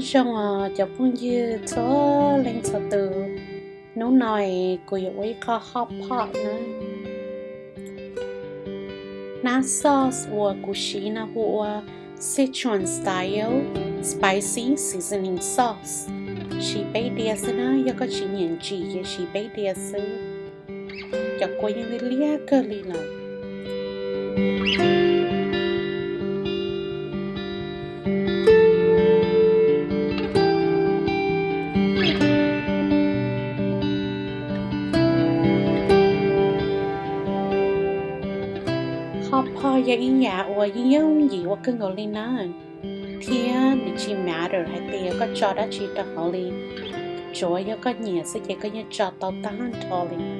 Nyob zoo os cov phooj ywg txhua leej txhua tus, hnub no kuv yuav ua ib qho hot pot na. Hnab sauce uas kuv siv no hu ua Sichuan style spicy seasoning sauce. Siv peb diav xwb na, yog koj tsis nyiam ntsim ces siv peb diav xwb. Cov kua yeej liab liab kawg li lawm. Hot pot yog ib yam uas yeej yooj yim ua kawg nkaus li na, thiab nws tsis matter hais tias koj tso dab tsi rau hauv li, tsuav yog koj nyiam xwb ces koj yeej tso tau tag nrho li.